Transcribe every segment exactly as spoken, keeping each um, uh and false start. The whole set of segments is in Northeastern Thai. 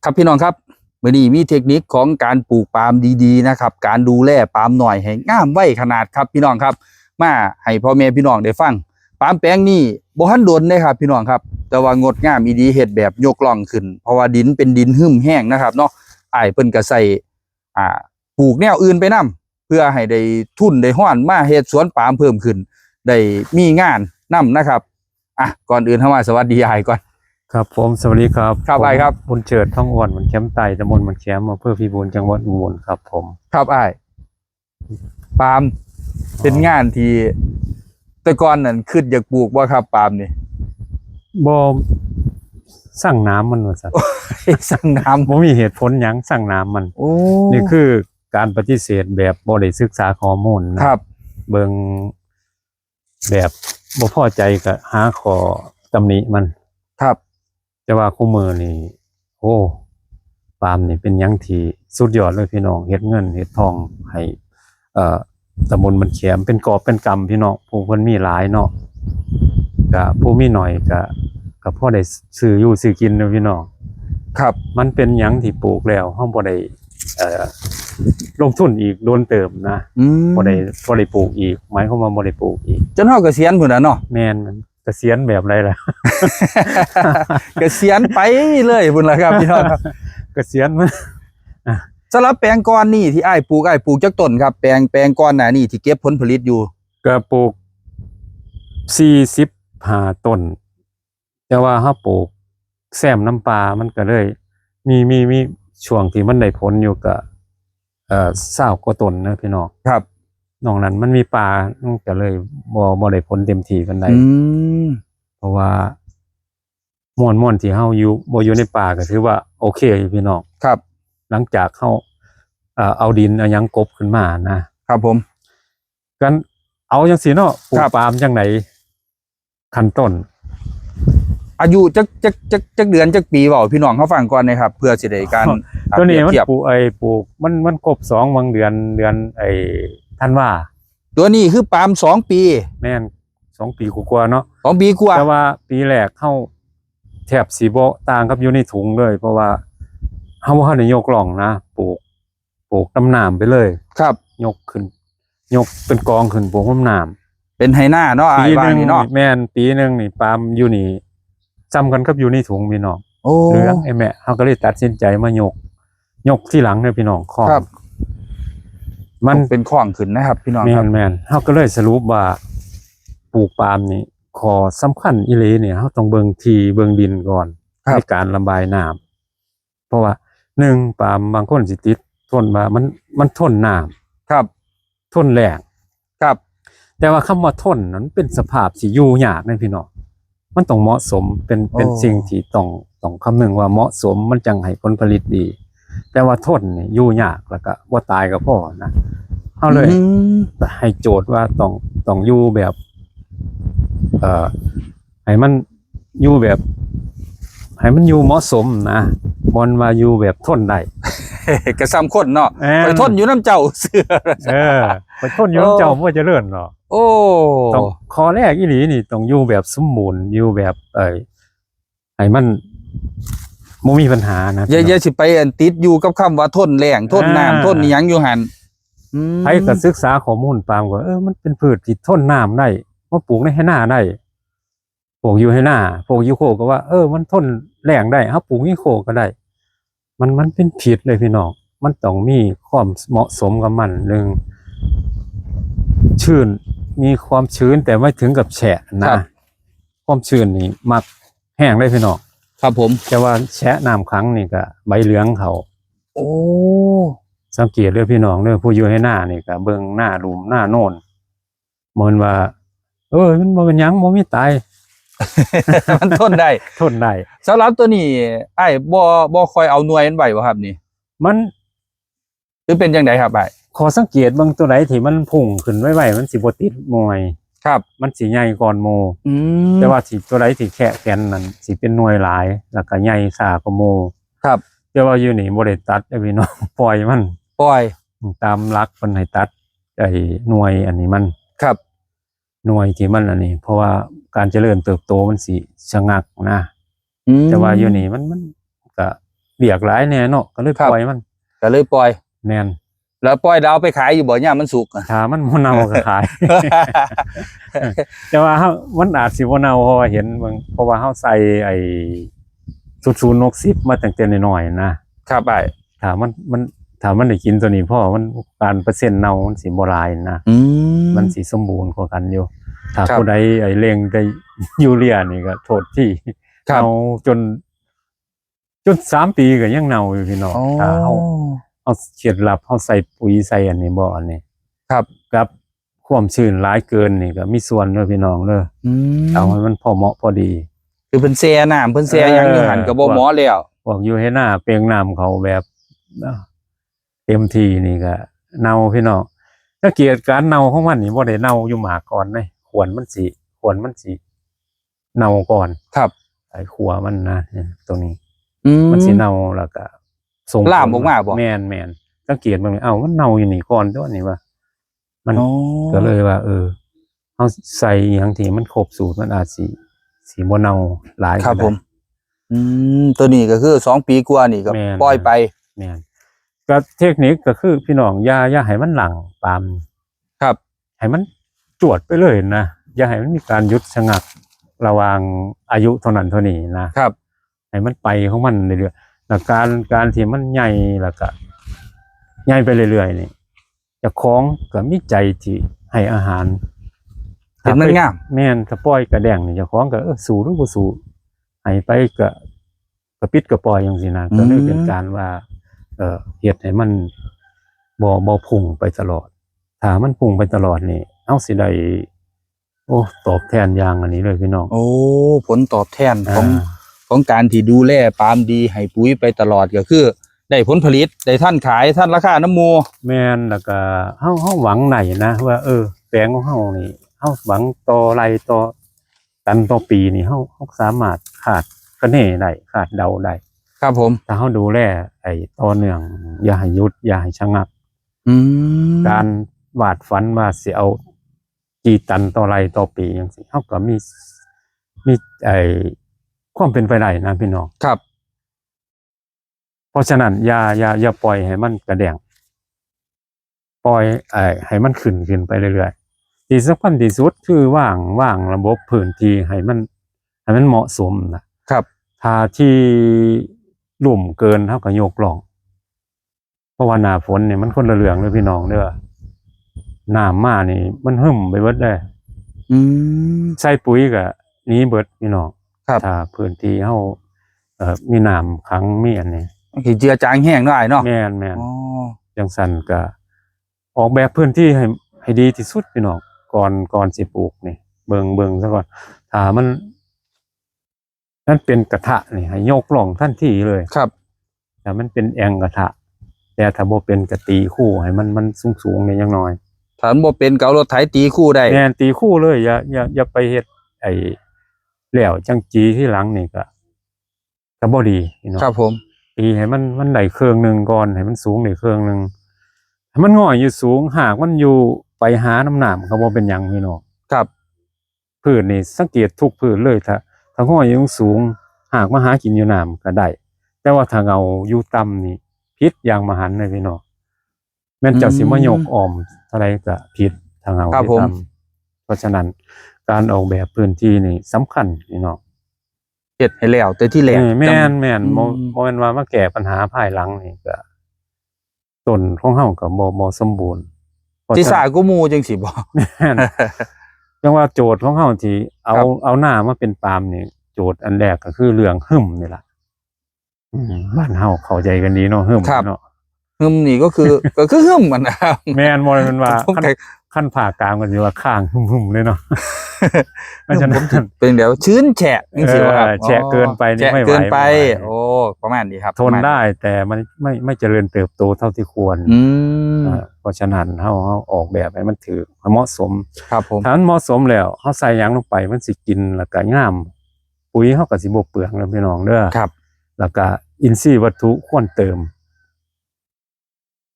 ครับพี่น้องครับ มื้อนี้มีเทคนิคของการปลูกปาล์มดีๆนะครับ การดูแลปาล์มหน่อยให้งามไวขนาดครับพี่น้องครับ มาให้พ่อแม่พี่น้องได้ฟัง ปาล์มแปลงนี้บ่ทันโดนเด้ครับพี่น้องครับ แต่ว่างดงามอีดี เฮ็ดแบบยกร่องขึ้น เพราะว่าดินเป็นดินหึมแห้งนะครับเนาะ อ้ายเพิ่นก็ใส่ อ่า ปลูกแนวอื่นไปนำ เพื่อให้ได้ทุนได้ฮ้อนมาเฮ็ดสวนปาล์มเพิ่มขึ้น ได้มีงานนำนะครับ อ่ะ ก่อนอื่นเฮามาสวัสดีอ้ายก่อน ครับผม สวัสดีครับ ครับ ผม อ้ายครับ บุญเจิด ทองอ้วน บ้านแขมใต้ ตำบลบ้านแขม อำเภอพิบูล จังหวัดอุบลครับผม ครับอ้าย ปาล์ม เป็นงานที่ แต่ก่อนนั่นคิดอยากปลูกบ่ครับปาล์มนี่ บ่ ซังหนามมันว่าซั่น ซังหนาม บ่มีเหตุผลหยัง ซังหนามมัน โอ้ นี่คือการปฏิเสธแบบบ่ได้ศึกษาข้อมูลนะ ครับ เบิ่งแบบบ่พอใจก็หาข้อตำหนิมัน ครับ แต่ว่าคุมื้อนี่ โอ้ ปาล์มนี่เป็นหยังที่สุดยอดเลยพี่น้อง เฮ็ดเงินเฮ็ดทองให้ เอ่อ ตำบลบ้านแขม เป็นกอบเป็นกำพี่น้อง ผู้เพิ่นมีหลายเนาะ ก็ผู้มีหน่อยก็ ก็พอได้ซื้ออยู่ซื้อกินเนาะพี่น้อง ครับ มันเป็นหยังที่ปลูกแล้วเฮาบ่ได้ เอ่อ ลงทุนอีกโดนเติบนะ อืม บ่ได้ บ่ได้ปลูกอีก หมายความว่าบ่ได้ปลูกอีก จนเฮาเกษียณพุ้นน่ะเนาะ แม่น มันเกษียณแบบใดล่ะ เกษียณไปเลยพุ้นล่ะครับพี่น้องครับ เกษียณมัน สำหรับแปลงก่อนนี่ที่อ้ายปลูก อ้ายปลูกจักต้นครับ แปลง แปลงก่อนหน้านี่ที่เก็บผลผลิตอยู่ ก็ปลูก สี่สิบห้า ต้น แต่ว่าเฮาปลูกแซมน้ำป่า มันก็เลย มี มี มีช่วงที่มันได้ผลอยู่ก็ เอ่อ ซาวกว่าต้นนะพี่น้อง ครับ นอกนั้นมันมีป่า มันก็เลยบ่ บ่ได้ผลเต็มที่ปานใด อืม เพราะว่าม่วนๆที่เฮาอยู่ บ่อยู่ในป่าก็ถือว่าโอเคอยู่พี่น้อง ครับ หลังจากเฮา เอ่อ เอาดินเอาหยังกลบขึ้นมานะ ครับผม กัน เอาจังซี่เนาะ ปลูก ครับ ปาล์มจังได ขั้นต้น อายุจัก จัก จัก จักเดือนจักปี เว้าพี่น้องเฮาฟังก่อนนะครับ เพื่อสิได้การ ตัวนี้มัน เปรียบเทียบ ปลูก ไอ้ปลูก มัน มันครบสองวังเดือน เดือนไอ้ธันวา ตัวนี้คือปาล์มสองปี แม่น สองปีกว่าๆเนาะ สองปีกว่า แต่ว่าปีแรกเฮาแทบสิบ่ต่างกับอยู่ในถุงเลย เพราะว่าเฮาบ่ทันได้ยกร่องนะ ปลูก ปลูกนำน้ำไปเลย ครับ ยกขึ้น ยกเป็นกองขึ้นปลูกนำน้ำ เป็นไฮนาเนาะ อ้าย ปีหนึ่ง ว่านี่เนาะ แม่น ปีหนึ่งนี่ปาล์มอยู่นี่ ส่ำกันกับอยู่ในถุงพี่น้อง โอ้ เหลืองไอ้แม่ เฮาก็เลยตัดสินใจมายก ยกทีหลังเด้อพี่น้อง คอก ครับ มัน เป็นคอกขึ้นนะครับพี่น้องครับ แม่นๆ เฮาก็เลยสรุปว่าปลูกปาล์มนี่ ข้อสำคัญอีหลีเนี่ย เฮาต้องเบิ่งที่เบิ่งดินก่อน ครับ ในการระบายน้ำ เพราะว่า หนึ่ง ปาล์มบางคนสิติดทนว่ามัน มันทนน้ำ ครับ ทนแล้ง ครับ แต่ว่าคำว่าทนนั้นเป็นสภาพที่อยู่ยากนะพี่น้อง มันต้องเหมาะสม เป็น เป็น โอ้ สิ่งที่ต้อง ต้องคำนึงว่าเหมาะสม มันจังให้ผลผลิตดี แต่ว่าทนนี่อยู่ยาก แล้วก็บ่ตายก็พอนะ เฮาเลย อืม ให้โจทย์ว่าต้อง ต้องอยู่แบบ เอ่อ ให้มันอยู่แบบ ให้มันอยู่เหมาะสมนะ บ่แม่นว่าอยู่แบบทนได้ ก็ส่ำคนเนาะ แม่น ข้อยทนอยู่นำเจ้าซื่อ เออ ข้อยทนอยู่นำเจ้า โอ้ บ่เจริญเนาะ โอ้ ต้อง ข้อแรกอีหลีนี่ต้องอยู่แบบสมบูรณ์ อยู่แบบ เอ่อ ให้มันบ่มีปัญหานะ อย่า อย่าสิไปอันติดอยู่กับคำว่าทนแล้ง ทนน้ำ อ่า ทนอิหยังอยู่หั่น อืม ไผก็ศึกษาข้อมูลปาล์มก็ เออ มันเป็นพืชที่ทนน้ำได้ มาปลูกในไฮ่นาได้ ปลูกอยู่ไฮ่นา ปลูกอยู่โคกก็ว่า เออ มันทนแล้งได้ เฮาปลูกอยู่โคกก็ได้ มัน มันเป็นผิดเลยพี่น้อง มันต้องมีความเหมาะสมกับมัน หนึ่ง ชื้น มีความชื้นแต่ไม่ถึงกับแฉะนะ ครับ ความชื้นนี่มักแฮงเลยพี่น้อง ครับผม แต่ว่าแฉะน้ำขังนี่ก็ใบเหลืองเข้า โอ้ สังเกตเด้อพี่น้องเด้อ ผู้อยู่ไฮ่นานี่ก็เบิ่งนาลุ่มนาโนน เหมือนว่า เออ มันบ่เป็นหยัง บ่มีตาย มันทนได้ ทนได้ สำหรับตัวนี้ อ้ายบ่ บ่ค่อยเอาหน่วยมันไว้บ่ครับนี่ มัน หรือเป็นจังใดครับอ้าย ข้อสังเกตเบิ่งตัวใดที่มันพุ่งขึ้นไวๆ มันสิบ่ติดหน่วย ครับ มันสิใหญ่ก่อนหมู่ อืม แต่ว่าที่ตัวใดที่แคะแก่นนั่นสิเป็นหน่วยหลาย แล้วก็ใหญ่ช้ากว่าหมู่ ครับ แต่ว่าอยู่นี่บ่ได้ตัดเด้อพี่น้อง ปล่อยมัน ปล่อย ตามหลักเพิ่นให้ตัดไอ้หน่วยอันนี้มัน ครับ หน่วยที่มันอันนี้ เพราะว่าการเจริญเติบโตมันสิชะงักนะ อืม แต่ว่าอยู่นี่มัน มันก็ เวียกหลายแน่เนาะ ก็เลย ครับ ปล่อยมัน ก็เลยปล่อย แม่น แล้วปล่อยแล้วเอาไปขายอยู่บ่เนี่ยมันสุกอะ ถ้ามันบ่เน่าก็ขาย แต่ว่าเฮามันอาจสิบ่เน่า เพราะว่าเห็นเบิ่ง เพราะว่าเฮาใส่ไอ้ศูนย์ศูนย์หกสิบมาตั้งแต่น้อยๆนะ ครับไอ้ ถ้ามันมันถ้ามันได้กินตัวนี้พอมันการเปอร์เซ็นต์เน่ามันสิบ่หลายนะ อืม มันสิสมบูรณ์กว่ากันอยู่ ถ้า ครับ ผู้ใดไอ้เร่งได้ยูเรียนี่ก็โทษที่ ครับ เน่าจน จนสามปีก็ยังเน่าอยู่พี่น้อง อ๋อ ถ้าเฮาเฮาเคล็ดลับเฮาใส่ปุ๋ยใส่อันนี้บ่อันนี้ ครับ กับความชื้นหลายเกินนี่ก็มีส่วนเด้อพี่น้องเด้อ อืม เอาให้มันพอเหมาะพอดี คือเพิ่นแช่น้ำเพิ่นแช่หยังอยู่หั่น เออ ก็บ่เหมาะแล้ว พวกอยู่ให้หน้าเปลงน้ำเขาแบบเต็มที่นี่ก็เน่าพี่น้อง สังเกตการเน่าของมันนี่บ่ได้เน่าอยู่หมากก่อนเด้ ขวนมันสิขวนมันสิเน่าก่อน ครับ ไอ้ขัวมันนะเนี่ยตรงนี้ อืม มันสิเน่าแล้วก็ส่ง ลามออกมาบ่ แม่นแม่นสังเกตเบิ่งเอ้ามันเน่าอยู่นี่ก่อนตัวนี้ว่า มัน อ๋อ ก็เลยว่า เออเฮาใส่อหย่างที่มันครบสูตรมันอาจสิสิบ่เน่าหลาย ครับ ก็ได้ ผม อืม ตัวนี้ก็คือสองปีกว่านี่ก็ แม่น ปล่อยไป แม่นก็เทคนิคก็คือพี่น้องอย่าอย่าให้มันหลั่งปาล์ม ครับ ให้มันจวดไปเลยนะ อย่าให้มันมีการหยุดชะงักระหว่างอายุเท่านั้นเท่านี้นะ ครับ ให้มันไปของมันเรื่อยๆแล้วการการที่มันใหญ่แล้วก็ใหญ่ไปเรื่อยๆนี่เจ้าของก็มีใจที่ให้อาหาร เห็นมันงาม แม่นถ้าปล่อยกระแดงนี่เจ้าของก็เออสู้หรือบ่สู้ให้ไปก็กระปิดกระปล่อยจังซี่นะ อืม ก็เลยเป็นการว่า เอ่อเฮ็ดให้มันบ่บ่พุ่งไปตลอด ถ้ามันพุ่งไปตลอดนี่เฮาสิได้ โอ้ตอบแทนอย่างอันนี้เลยพี่น้อง โอ้ ผลตอบแทนของ อ่า ของการที่ดูแลปาล์มดีให้ปุ๋ยไปตลอดก็คือ ได้ผลผลิตได้ทันขายทันราคานำหมู่ แม่นแล้วก็เฮาเฮาหวังได้นะว่า เออแปลงของเฮานี่เฮาหวังต่อไร่ต่อตันต่อปีนี่เฮาเฮาสามารถคาดคะเนได้คาดเดาได้ ครับผม ถ้าเฮาดูแลไอ้ต่อเนื่อง อย่าให้หยุด อย่าให้ชะงัก อืม การวาดฝันว่าสิเอากี่ตันต่อไร่ต่อปีจังซี่เฮาก็มีมีไอ้ความเป็นไปได้นะพี่น้อง ครับ เพราะฉะนั้นอย่าอย่าอย่าปล่อยให้มันกระแดง ปล่อยไอ้ให้มันขึ้นขึ้นไปเรื่อยๆที่สำคัญที่สุดคือวางวางระบบพื้นที่ให้มันให้มันเหมาะสมนะครับ ถ้าที่ลุ่มเกินเฮาก็ยกล่อง เพราะว่าหน้าฝนเนี่ยมันคนละเรื่องเลยพี่น้องเด้อน้ำมานี่มันหึ่มไปเบิดเลย อืม ใส่ปุ๋ยก็หนีเบิดพี่น้อง ครับ ถ้าพื้นที่เฮาเอ่อมีน้ำขังมีอันนี้ ขี้เจือจางแห้งเนาะอ้ายเนาะ แม่นแม่น อ๋อ จังซั่นก็ออกแบบพื้นที่ให้ให้ดีที่สุดพี่น้องก่อนก่อนสิปลูกนี่เบิ่งเบิ่งซะก่อนถ้ามันมันเป็นกระทะนี่ให้ยกล่องทันทีเลย ครับ ถ้ามันเป็นแอ่งกระทะ แต่ถ้าบ่เป็นก็ตีคู่ให้มันมันสูงๆเนี่ยอย่างน้อย ถ้ามันบ่เป็นก็เอารถไถตีคู่ได้ แม่นตีคู่เลยอย่าอย่าอย่าไปเฮ็ดไอ้แล้วจังจีที่หลังนี่ก็ก็บ่ดีพี่น้อง ครับผม ตีให้มันมันได้เครื่องหนึ่งก่อนให้มันสูงได้เครื่องหนึ่งให้มันง่อยอยู่สูงหากมันอยู่ไปหาน้ำน้ำก็บ่เป็นหยังพี่น้อง ครับ พืชนี่สังเกตทุกพืชเลยถ้าถ้าง่อยอยู่สูงหากมาหากินอยู่น้ำก็ได้ แต่ว่าถ้าเงาอยู่ต่ำนี่ผิดอย่างมหันต์เลยพี่น้องแม่นเจ้าสิมายกอ้อมเท่าไรก็ผิดถ้าเงา ครับ ที่ ผม ต่ำเพราะฉะนั้นการออกแบบพื้นที่นี่สำคัญพี่น้อง เฮ็ดให้แล้วแต่ที่แรก เออแม่นแม่น อืม บ่บ่แม่นว่ามาแก้ปัญหาภายหลังนี่ก็ต้นของเฮาก็บ่บ่สมบูรณ์เพราะ ที่ ฉะ สา นั้น กูหมู่จังสิบ่ แม่นจังว่าโจทย์ของเฮาที่เอา ครับ เอาหน้ามาเป็นปาล์มนี่โจทย์อันแรกก็คือเรื่องหึมนี่ล่ะอืมบ้านเฮาเข้าใจกันดีเนาะหึม ครับ เนาะ หึมนี่ก็คือ ก็คือหึมมันนะครับ แม่นบ่แม่นว่า ผม คัน ก็ คันภาคกลางก็สิว่าข้างหึมๆเลยเนาะเพราะฉะนั้น เป็นเดี๋ยวชื้นแฉะจังสิบ่ครับ เออแฉะเกินไปนี่ แฉะ ไม่ไหว เกินไป ไม่ไหว โอ้ ประมาณนี้ครับ ทน ประมาณ ได้แต่มันไม่ไม่เจริญเติบโตเท่าที่ควร อืม อ่าเพราะฉะนั้นเฮาเฮาออกแบบให้มันถือเหมาะสม ครับผม ถ้ามันเหมาะสมแล้วเฮาใส่หยังลงไปมันสิกินแล้วก็งาม ปุ๋ยเฮาก็สิบ่เปลืองแล้วพี่น้องเด้อ ครับ แล้วก็อินทรีย์วัตถุควรเติม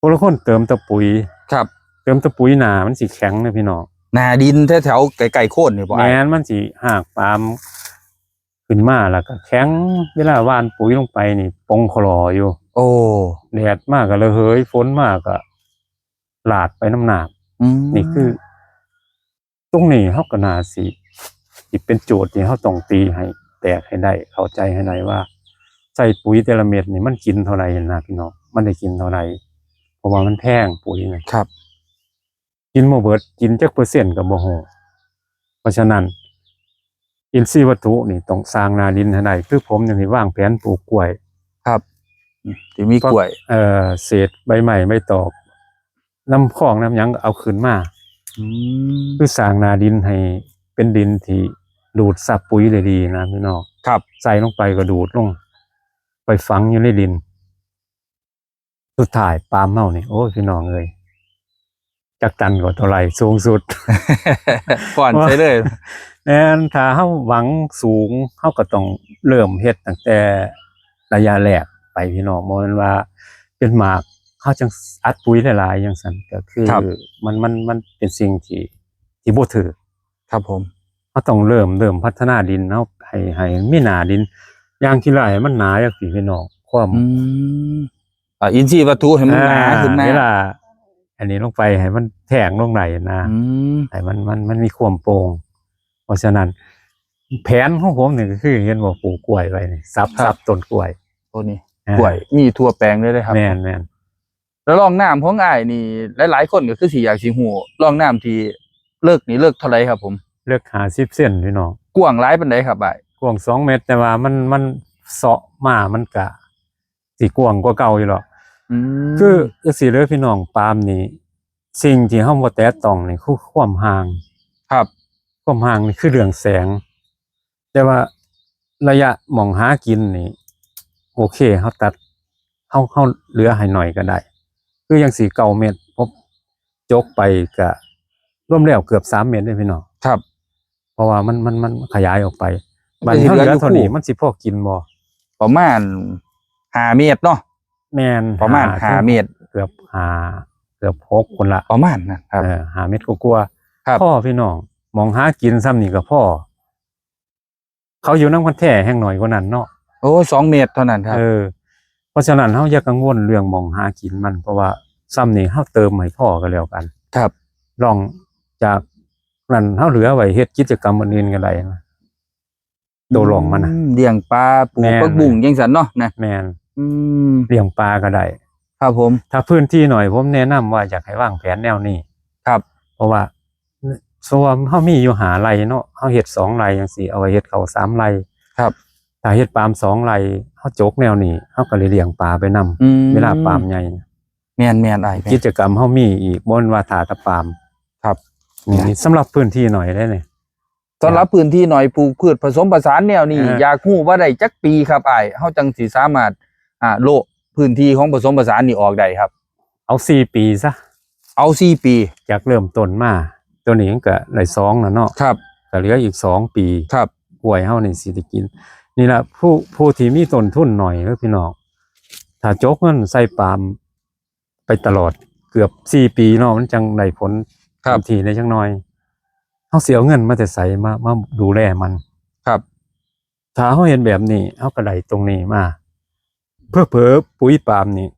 คนละคนเติมแต่ปุ๋ย ครับ เติมแต่ปุ๋ยหนามันสิแข็งนะพี่น้อง หน้าดินแถวๆใกล้ๆโค่นนี่บ่ แม้ อ้าย นมันสิหากปาล์ม ขึ้นมาแล้วก็แข็ง เวลาหว่านปุ๋ยลงไปนี่ปงขลออยู่ โอ้ แดดมาก็ระเหย ฝนมาก็หลาดไปน้ำน้ำ อืม นี่คือ ตรงนี้เฮาก็น่าสิ สิเป็นโจทย์ที่เฮาต้องตีให้แตกให้ได้ เข้าใจให้ได้ว่า ใส่ปุ๋ยแต่ละเม็ดนี่มันกินเท่าใดนะพี่น้อง มันได้กินเท่าใด เพราะว่ามันแพงปุ๋ยนะ ครับ กินบ่เบิด กินจักเปอร์เซ็นต์ก็บ่ฮู้ เพราะฉะนั้น อินทรีย์วัตถุนี่ต้องสร้างหน้าดินให้ได้ คือผมยังสิวางแผนปลูกกล้วย ครับ อืม สิมีกล้วย เอ่อ เศษใบไม้ใบตอก นำคลองนำหยังเอาขึ้นมา อืม คือสร้างหน้าดินให้เป็นดินที่ดูดซับปุ๋ยได้ดีนะพี่น้อง ครับ ใส่ลงไปก็ดูดลง ไปฝังอยู่ในดิน สุดท้ายปาล์มเฮานี่ โอ้ย พี่น้องเอ้ย จักตันก็เท่าไหร่ สูงสุด ก่อนใช่เลย แม่น ถ้าเฮาหวังสูง เฮาก็ต้องเริ่มเฮ็ดตั้งแต่ระยะแรกไปพี่น้อง บ่แม่นว่าเป็นหมาก เฮาจังอัดปุ๋ยหลายๆ จังซั่น ก็คือ ครับ มัน มัน มันเป็นสิ่งที่ ที่บ่ถูก ครับผม เฮาต้องเริ่ม เริ่มพัฒนาดินเฮาให้ ให้มีหน้าดิน อย่างขี้ไร่มันหนาจังซี้พี่น้อง ความ อืม อ่า อินทรีย์วัตถุให้มันหนา อ่า ขึ้นมา เวลาอันนี้ลงไปให้มันแทงลงได้นะ อืม ให้มัน มัน มันมีความโป่ง เพราะฉะนั้น แผนของผมนี่ก็คือเห็นว่าปลูกกล้วยไว้นี่ สับ ครับ สับต้นกล้วย โอ้นี่ อ่า กล้วยมีทั่วแปลงเลยเด้อครับ แม่น แม่น แล้วร่องน้ำของอ้ายนี่ หลายๆ คนก็คือสิอยากสิฮู้ ร่องน้ำที่เลิกนี่เลิกเท่าใดครับผม เลิกห้าสิบเซนพี่น้อง กว้างหลายปานใดครับอ้าย กว้างสองเมตร แต่ว่ามัน มันเซาะมามันก็สิกว้างกว่าเก่าอยู่หรอก อืม คือจั่งซี้เด้อพี่น้อง ปาล์มนี่ สิ่งที่เฮาบ่แตะต้องนี่คือความห่าง ครับ ความห่างนี่คือเรื่องแสง แต่ว่าระยะหม่องหากินนี่ โอเค เฮาตัด เฮา เฮาเหลือให้หน่อยก็ได้ คือจั่งซี้ เก้าเมตร ผมจกไปก็รวมแล้วเกือบสามเมตรเด้อพี่น้อง ครับ เพราะว่ามัน มัน มันขยายออกไป มันก็สิเหลืออยู่ บัดนี้เฮาเหลือเท่านี้ คู่ มันสิพอกินบ่ ประมาณห้าเมตรเนาะ แม่น ประมาณ ห้า ห้าเมตร เกือบห้า เกือบหกพุ้นละ ประมาณนั้นครับ เออ ห้าเมตรกว่าๆ ครับ พอพี่น้อง หม่องหากินส่ำนี่ก็พอ เขาอยู่นำกันแท้แฮ่งน้อยกว่านั้นเนาะ โอ้ สองเมตรเท่านั้นครับ เออ เพราะฉะนั้นเฮาอย่ากังวลเรื่องหม่องหากินมัน เพราะว่าส่ำนี่เฮาเติมให้พอก็แล้วกัน ครับ ร่องจากนั้นเฮาเหลือไว้เฮ็ดกิจกรรมอื่นๆก็ได้นะ ตัวร่องมันน่ะ อืม เลี้ยงปลา ปลูก แม่น ผักบุ้งจั่งซั้นเนาะนะ แม่น อืม เลี้ยงปลาก็ได้ ครับผม ถ้าพื้นที่หน่อย ผมแนะนำว่าอยากให้วางแผนแนวนี้ ครับ เพราะว่า ส่วนเฮามีอยู่ห้าไร่เนาะ เฮาเฮ็ดสองไร่จั่งซี้ เอาไว้เฮ็ดข้าวสามไร่ ครับ ถ้าเฮ็ดปาล์มสองไร่ เฮาจกแนวนี้ เฮาก็ได้เลี้ยงปลาไปนำ อืม เวลาปาล์มใหญ่ แม่นๆ อ้าย กิจกรรมเฮามีอีก บ่แม่นว่าท่าแต่ปาล์ม ครับ นี่ สำหรับพื้นที่หน่อยเด้นี่ สำหรับพื้นที่หน่อยปลูกพืชผสมผสานแนวนี้ เออ อยากฮู้ว่าได้จักปีครับอ้าย เฮาจั่งสิสามารถ อ่า โละพื้นที่ของผสมผสานนี่ออกได้ครับ เอาสี่ปีซะ เอาสี่ปี จากเริ่มต้นมา ตัวนี้มันก็ได้สองแล้วเนาะ ครับ ก็เหลืออีกสองปี ครับ กล้วยเฮานี่สิได้กิน นี่ล่ะ ผู้ ผู้ที่มีต้นทุนหน่อยเด้อพี่น้อง ถ้าจกเงินใส่ปาล์มไปตลอดเกือบสี่ปีเนาะ มันจั่งได้ผล ครับ เต็มที่ได้จักหน่อย เฮาสิเอาเงินมาแต่ไสมา มาดูแลมัน ครับ ถ้าเฮาเฮ็ดแบบนี้ เฮาก็ได้ตรงนี้มา เผลอๆ ปุ๋ยปาล์มนี่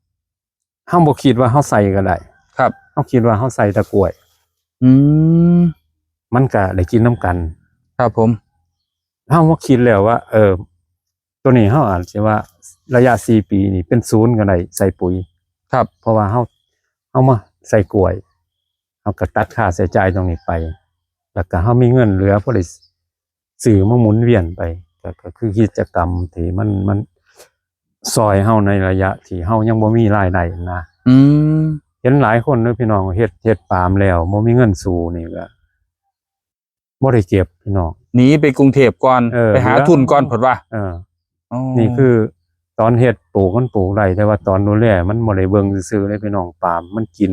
เฮาบ่คิดว่าเฮาใส่ก็ได้ ครับ เฮาคิดว่าเฮาใส่แต่กล้วย อืม มันก็ได้กินนำกัน ครับผม เฮามาคิดแล้วว่า เออ ตัวนี้เฮาอาจสิว่าระยะสี่ปีนี่เป็นศูนย์ก็ได้ ใส่ปุ๋ย ครับ เพราะว่าเฮา เฮามาใส่กล้วย เฮาก็ตัดค่าใช้จ่ายตรงนี้ไป แล้วก็เฮามีเงินเหลือพอได้ซื้อมาหมุนเวียนไป ก็ ก็คือกิจกรรมที่มัน มันซ่อยเฮาในระยะที่เฮายังบ่มีรายได้นะ อืม เห็นหลายคนเด้อพี่น้อง เฮ็ด เฮ็ดปาล์มแล้วบ่มีเงินสู้นี่ก็บ่ได้เก็บพี่น้อง หนีไปกรุงเทพฯก่อน เออ ไปหาทุนก่อน เพิ่นว่า เออ อ๋อ นี่คือตอนเฮ็ดปลูกมันปลูกได้ แต่ว่าตอนดูแลมันบ่ได้เบิ่งซื่อๆเลยพี่น้อง ปาล์มมันกิน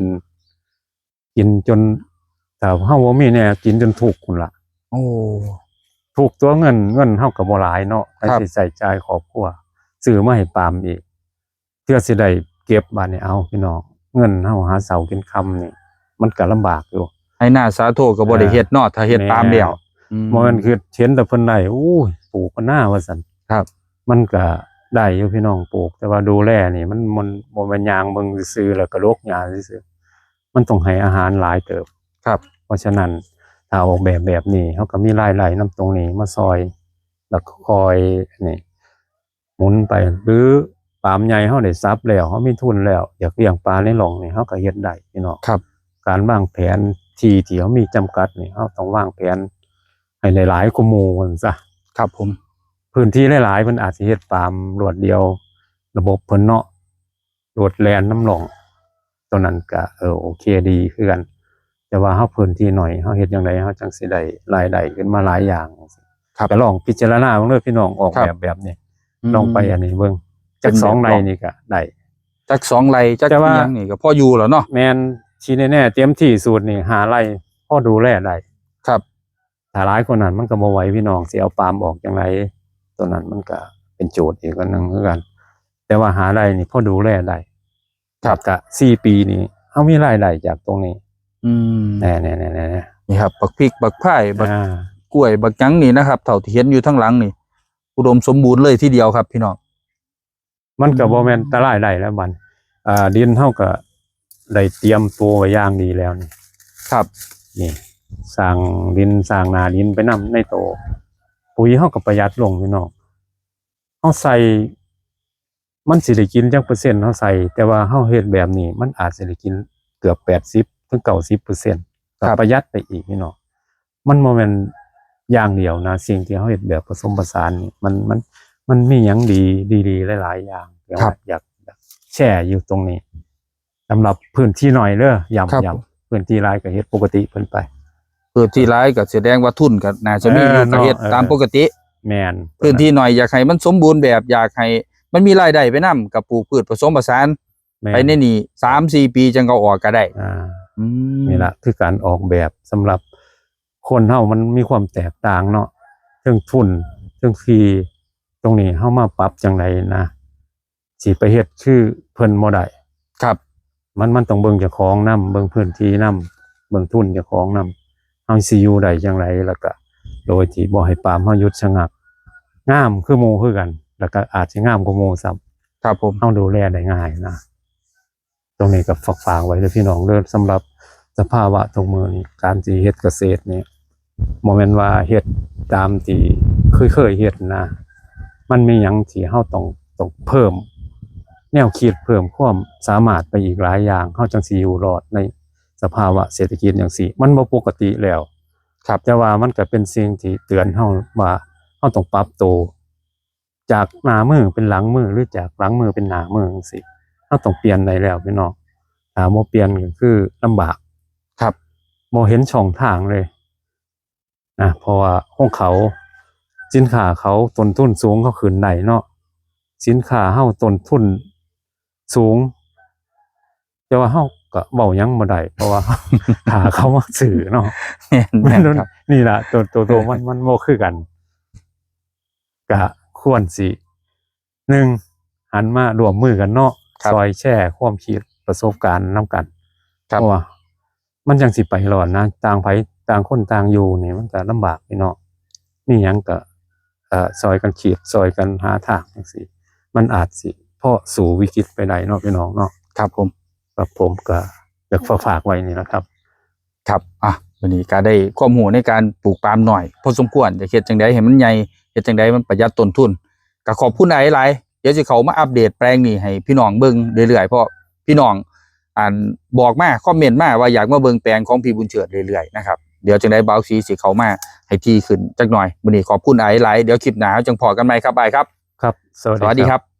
กินจน ถ้าเฮาบ่มีแนวกินจนทุกข์พุ้นล่ะ โอ้ ทุกข์ตัว เงิน เงินเฮาก็บ่หลายเนาะ ครับ ไปสิใช้จ่ายครอบครัว ซื้อมาให้ปาล์มอีก เพื่อสิได้เก็บ บาดนี้ เอาพี่น้อง เงินเฮาหาเช้ากินค่ำนี่ มันก็ลำบากอยู่ ไฮ่นาสาโทก็บ่ได้เฮ็ดเนาะ ถ้าเฮ็ดปาล์มแล้ว แม่น อืม บ่แม่นคือเห็นแต่เพิ่นได้ โอ้ย ปลูกกันหน้าว่าซั่น ครับ มันก็ได้อยู่พี่น้องปลูก แต่ว่าดูแลนี่มันมันบ่แม่นยางเบิ่งซื่อๆแล้วก็ดกหญ้าซื่อๆมันต้องให้อาหารหลายเติบ ครับ เพราะฉะนั้นถ้าออกแบบแบบนี้เขาก็มีรายได้นำตรงนี้มาซอย แล้วก็คอยนี่หมุนไป หรือปาล์มใหญ่เขาได้สับแล้วเขามีทุนแล้ว อยากเลี้ยงปลาในหล่องนี่เขาก็เฮ็ดได้พี่น้อง ครับ การวางแผนที่ที่เขามีจำกัดนี่เขาต้องวางแผนให้หลายๆกว่าหมู่มันซะ ครับผม พื้นที่หลายๆเพิ่นอาจจะเฮ็ดปาล์มรวดเดียว ระบบเพิ่นเนาะรวดแล่นน้ำหล่อง ตัวนั้นก็เออโอเคดีคือกัน แต่ว่าเฮาพื้นที่หน่อยเฮาเฮ็ดจังไดเฮาจังสิได้รายได้ขึ้นมาหลายอย่าง ครับ ก็ลองพิจารณาเบิ่งเด้อพี่น้องออก ครับ แบบแบบนี้ ลองไปอันนี้เบิ่ง เป็น จักสอง แบบ ไร่ ลอง นี่ก็ได้ จักสองไร่จัก แต่ว่า อิหยังนี่ก็พออยู่แล้วเนาะ แม่นที่แน่ๆเต็มที่สุดนี่ห้าไร่พอดูแลได้ ครับ ถ้าหลายกว่านั้นมันก็บ่ไหวพี่น้องสิเอาปาล์มออกจังไดตัวนั้นมันก็เป็นโจทย์อีกอันหนึงคือกัน แต่ว่าห้าไร่นี่พอดูแลได้ ครับ ก็สี่ปีนี่เฮามีรายได้จากตรงนี้ อืม แน่ๆๆๆ นี่ครับบักพริกบักพร้ายบัก อ่า กล้วยบักหยังนี่นะครับ เท่าที่เห็นอยู่ทั้งหลังนี่ อุดมสมบูรณ์เลยทีเดียวครับพี่น้อง มันก็บ่แม่นตะลายได้แล้วบัดอ่าดินเฮาก็ได้เตรียมตัวไว้อย่างดีแล้วนี่ ครับ นี่สร้างดินสร้างหน้าดินไปนำในโต ปุ๋ยเฮาก็ประหยัดลงพี่น้อง เฮาใส่ มันสิได้กินจักเปอร์เซ็นต์เฮาใส่ แต่ว่าเฮาเฮ็ดแบบนี้ มันอาจสิได้กินเกือบแปดสิบถึงเก้าสิบเปอร์เซ็นต์ ครับ ก็ประหยัดไปอีกพี่น้อง มันบ่แม่นอย่างเดียวนะ สิ่งที่เฮาเฮ็ดแบบผสมผสานนี่มันมันมันมีหยังดีดีๆหลายๆอย่าง ครับ อยากอยากแชร์อยู่ตรงนี้ สำหรับพื้นที่น้อยเด้อ ครับ ย้ำย้ำพื้นที่หลายก็เฮ็ดปกติเพิ่นไป พื้นที่หลายก็แสดงว่าทุนก็น่าจะมีอยู่ เออ ก็เฮ็ด เนาะ เออ ตามปกติ แม่น พื้นที่น้อยอยากให้มันสมบูรณ์แบบอยากให้มันมีรายได้ไปนำก็ปลูกพืชผสมผสาน แม่น ไปในนี่สามสี่ปีจังก็ออกก็ได้ อ่า อืม นี่ละคือการออกแบบสำหรับคนเฮามันมีความแตกต่างเนาะเรื่องทุนเรื่องที่ตรงนี้เฮามาปรับจังไดนะสิไปเฮ็ดคือเพิ่นบ่ได้ ครับ มันมันต้องเบิ่งเจ้าของนำเบิ่งพื้นที่นำเบิ่งทุนเจ้าของนำเฮาสิอยู่ได้จังไดแล้วก็โดยที่บ่ให้ปาล์มเฮาหยุดชะงัก งามคือหมู่คือกัน แล้วก็อาจสิงามกว่าหมู่ซ้ำ ครับผม เฮาดูแลได้ง่ายนะ ตรงนี้ก็ฝากๆไว้เด้อพี่น้องเด้อ สำหรับสภาวะทุกมื้อนี้ การสิเฮ็ดเกษตรนี่บ่แม่นว่าเฮ็ดตามที่เคยๆเฮ็ดนะ มันมีหยังที่เฮาต้องต้องเพิ่ม แนวคิดเพิ่มความสามารถไปอีกหลายอย่าง เฮาจังสิอยู่รอดในสภาวะเศรษฐกิจจังซี่ มันบ่ปกติแล้ว ครับ แต่ว่ามันก็เป็นสิ่งที่เตือนเฮาว่าเฮาต้องปรับตัว จากหน้ามือเป็นหลังมือ หรือจากหลังมือเป็นหน้ามือจังซี่ เฮาต้องเปลี่ยนได้แล้วพี่น้อง ถ้าบ่เปลี่ยนก็คือลำบาก ครับ บ่เห็นช่องทางเลยนะ เพราะว่าของเขา สินค้าเขาต้นทุนสูงเขาขึ้นได้เนาะ สินค้าเฮาต้นทุนสูง แต่ว่าเฮาก็เว้าหยังบ่ได้ เพราะว่า ถ้าเขามาซื้อเนาะ แม่นแม่นครับ นี่ล่ะ ตัวตัวตัวมันมันบ่คือกัน ก็ควรสิ หนึ่ง หันมาร่วมมือกันเนาะ ครับ ซอยแชร์ความคิดประสบการณ์นำกัน ครับ เพราะว่ามันจังสิไปรอดนะ ต่างไผต่างคนต่างอยู่นี่มันก็ลำบากพี่น้อง มีหยังก็เอ่อซอยกันคิดซอยกันหาทางจังซี่ มันอาจสิพอสู้วิกฤตไปได้เนาะพี่น้องเนาะ ครับผม ครับผมก็อยากฝากไว้นี่นะครับ ครับ อ่ะ วันนี้ก็ได้ความรู้ในการปลูกปาล์มหน่อยพอสมควร จะเฮ็ดจังใดให้มันใหญ่ เฮ็ดจังใดมันประหยัดต้นทุน ก็ขอบคุณอ้ายหลาย เดี๋ยวสิเข้ามาอัปเดตแปลงนี้ให้พี่น้องเบิ่งเรื่อยๆ เพราะพี่น้อง อันบอกมา คอมเมนต์มาว่าอยากมาเบิ่งแปลงของพี่บุญเชิดเรื่อยๆ นะครับ เดี๋ยวจังใดบ่าวสีสิเข้ามาให้ที่ขึ้นจักหน่อย มื้อนี้ขอบคุณอ้ายหลาย เดี๋ยวคลิปหน้าเราจังพ้อกันใหม่ครับอ้ายครับ ครับ สวัส สวัสดี ดี ค ค รั รับ บ